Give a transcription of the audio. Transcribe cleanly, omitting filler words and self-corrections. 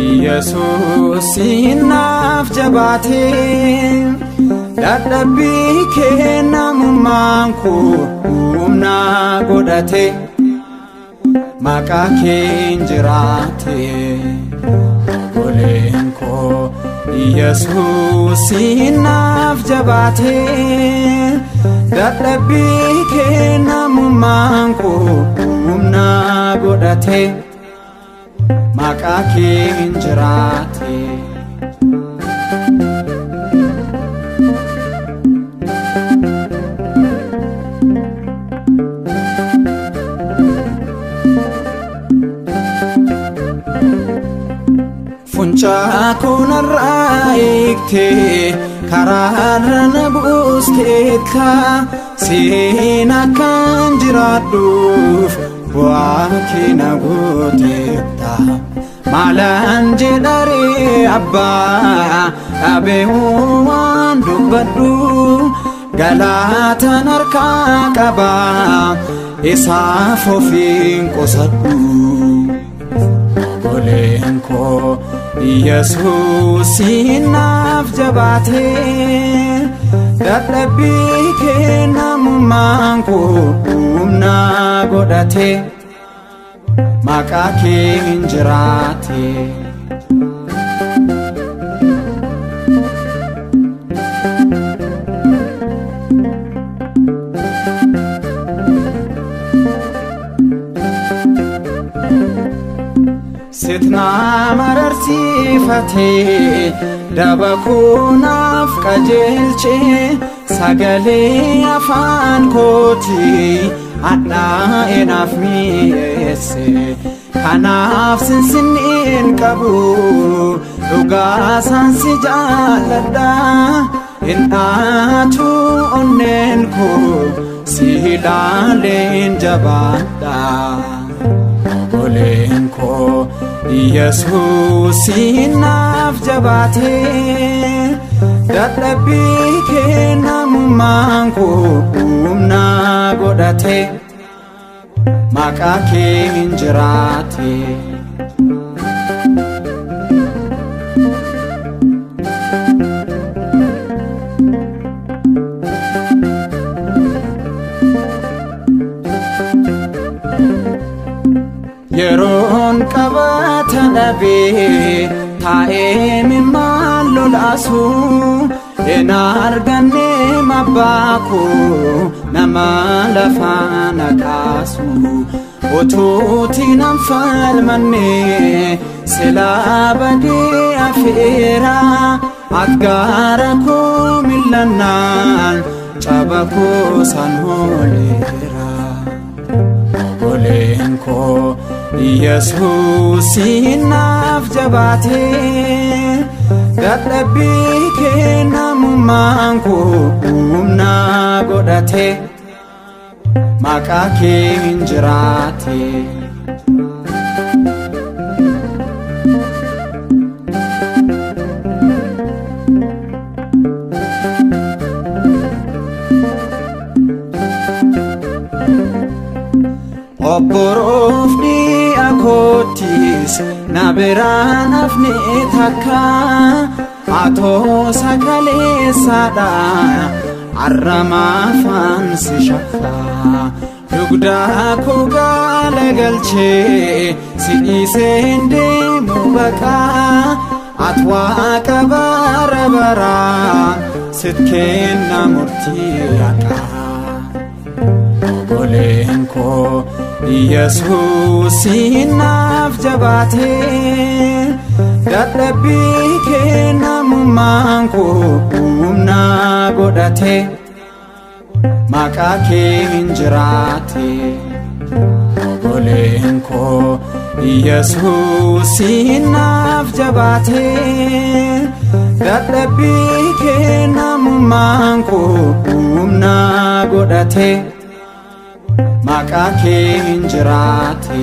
Yesuus naaf jabaatee dadhabbii kee namummaan koo humna godhate maqaa keen jiraate obboleen koo. Yesuus naaf jabaatee dadhabbii kee namummaan koo humna godhate maqaa keen jiraate. Funcaa koonarraa eegtee karaarra na buusteetta seen akkan jiraadhuuf bu'aa kee na gooteetta. Maalaan jedharee abbaa dhabee waan dubbadhu galaataan harkaa qabaa isaaf ofiin qusadhu. Obboleen koo Yesuus naaf jabaatee dadhabbii kee namummaan koo humna godhate maqaa keen jiraate. Sitnaa mararsiifatee daba koonaaf qajeelchee sagalee afaan kootii hadhaa'e naaf mi'eesse. Kanaaf sinsinneen qabu dhugaasaan si jaalladha hin dhaatu onneen koo si ilaaleen jabaadha. Obboleen koo Yesuus naaf jabaatee dadhabbii kee namummaan koo humna godhate maqaa keen jiraate. Yeroon qabata dhabee taa'ee mimmaan lolaasu hin arganne abbaa koo nama lafaa na kaasu utuuti nan falmanne silaa badee afeera aggaara koo millannaan caba koo san hooleera. Obboleen koo Yesuus naaf jabaatee dadhabbii kee namummaan koo humna godhate maqaa keen jiraate. Obboroof dhi'a koottis na biraan hafne takka atoo sagaleessaadha arramaafaan si shakka dugdaa koo gaala galchee si dhiiseen deemu baqaa at waaqa bara baraa sit kenna murtii haqaa. Obboleen koo Yesuus naaf jabaatee dadhabbii kee namummaan koo humna godhate maqaa keen jiraate. Obboleen koo Yesuus naaf jabaatee dadhabbii kee namummaan koo humna godhate maqaa keen jiraate.